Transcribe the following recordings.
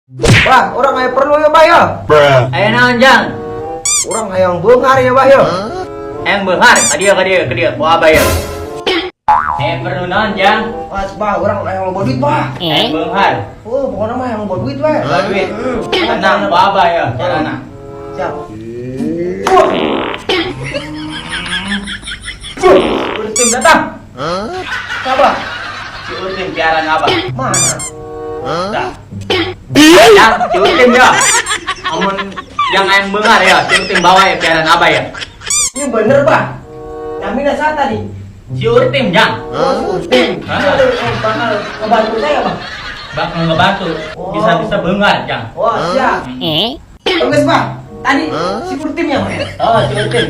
Bah, urang aya perlu ya, Bah ya. Aya naon, Jang? Urang hayang beunghar ya, Bah ya. Hayang beunghar, ka dieu ka dieu ka dieu, ku abah ya. Aya perlu naon, Jang? Wah, Bah, urang hayang loba duit, Bah. Hayang beunghar. Oh, pokoknya mah hayang loba duit we. Loba duit. Tenang, ku abah ya, carana. Siap. Urtim datang. Siapa? Si Urtim piaraan abah. Mana? Dah. Ya, si Urtim ya. Amun yang hayang beunghar ya, si Urtim bawa ya piaraan abah ya. Ini bener, Bah. Namina siapa tadi? Si Urtim, Jang. Oh, si Urtim. Hah? Itu bakal ngebantu saya, Bah. Bakal ngebantu. Bisa-bisa beunghar, Jang. Wah, siap. Bagus, Bah. Tadi si Urtim ya, Bah? Oh, si Urtim.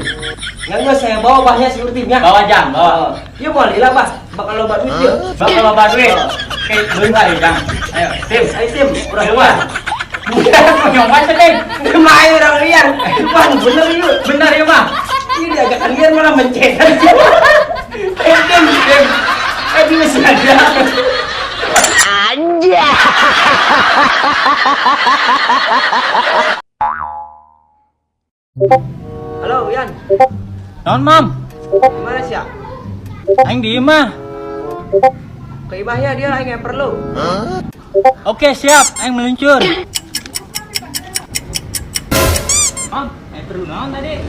Enggak, saya bawa Bahnya si Urtim ya. Bawa, Jang, bawa. Iya, boleh lah, Bah. Bakal loba duit ya. Bakal loba duit. Oke, beunghar ya, Jang. Ayo, Tim. Ayo, Tim. Urang Keluar. Bukan, nyong aja, Tim. Main orang liar. Bang, bener yuk. Bener ya, Bang? Ini diajakan liar malah mencet. Tim, Tim, Tim. Eh, dia masih ada. Anjay. Halo, Yan. Naon, Mam? Gimana sih, ya? Aing di imah. Ke imahnya dia aing yang perlu. Oke, siap. Aing meluncur. Mam, aing perlu naon tadi?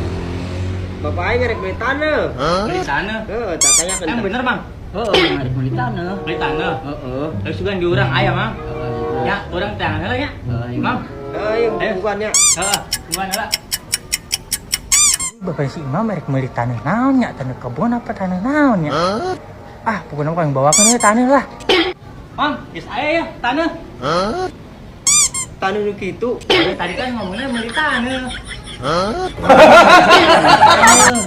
Bapak aing ngerek beli tanah. Beli tanah. Heeh, tak tanyakan. Aing bener, Mang. Heeh, ngarek meuli tanah. Beli tanah. Heeh. Terus juga di urang aya, Mang. Heeh. Ya, urang tangan heula nya. Heeh, Mam. Ayo, Ayo. bukannya. Heeh, bukan heula. Bapak si Imam merek meuli tanah naon nya, tanah kebun apa tanah naon nya? Ah, pokoknya mah yang bawa kan tanah lah. Mam, geus aya ya tanah. Tanah nu kitu. Tadi kan ngomongnya meuli tanah.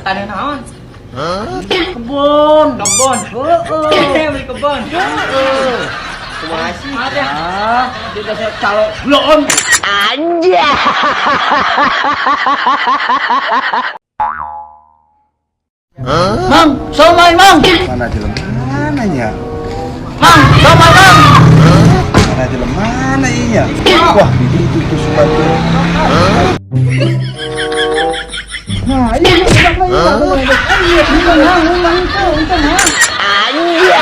Tanah naon? Kebun. Kebun. Heeh. Beli kebun. Heeh. Kumaha sih? Maaf ya. Ah, dia saya calo bloon. Anjay. Mang, somai, Mang. Mana jelema mana nya? Mang, somai, Mang. Mana jelema mana iya? Wah, di itu tuh sepatu. Nah, iya iya iya iya iya. Anjay.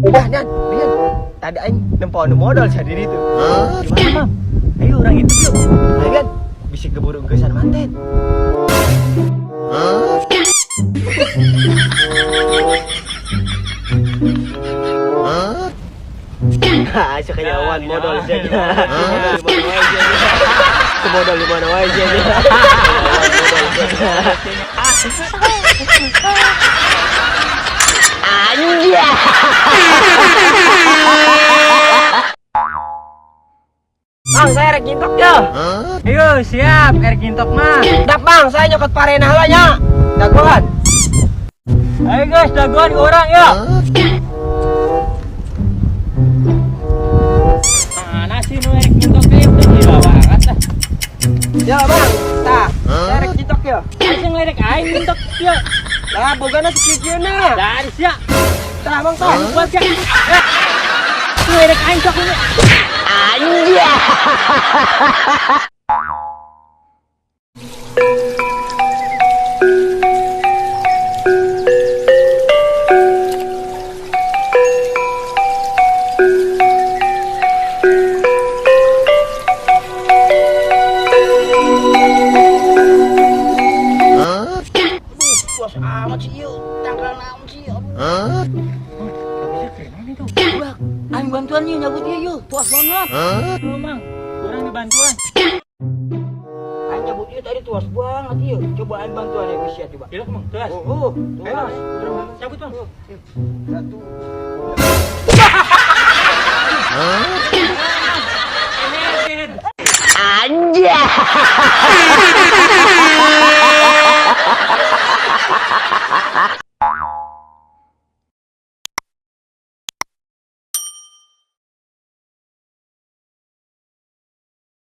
Bah, Yan, Yan. Tadi aing nempo nu modal sia diri itu. Gimana, Mam? Ayo orang itu yuk. Ayo, Yan. Bisa keburu geusan manten. Hah, sekenyawan modal sia nya. Modal di mana wae sia nya. Modal di mana wae sia nya. Anjay. Bang, saya rek ngintok ya. Ayo, siap. Erek ngintok mah. Dap, Bang, saya nyokot parena heula nya. Dagoan. Ayo guys, dagoan ke orang ya. Mana sih nu erek ngintok teh udah gila banget ah. Ya, Bang. Tah, saya rek ngintok ya. Aing ngelerek aing ngintok ya. Lah, bogana sakieu-kieuna. Dari sia. Tah, Bang, tah. Buat sia. Ngelerek aing sok ini. Anjay. Puas amat sih ieu. Tanggal naon sih? Aduh. Udah, aing bantuan ieu nyabut ieu yeuh. Puas banget. Tuh, Mang. Kurang dibantuan. Aing nyabut ieu tadi tuas banget ieu. Coba aing bantuan ya geus ya coba. Gila, Mang. Tuas. Oh, Ayo, tuas. Mang. Cabut, Bang. Satu. Ini, Anjay.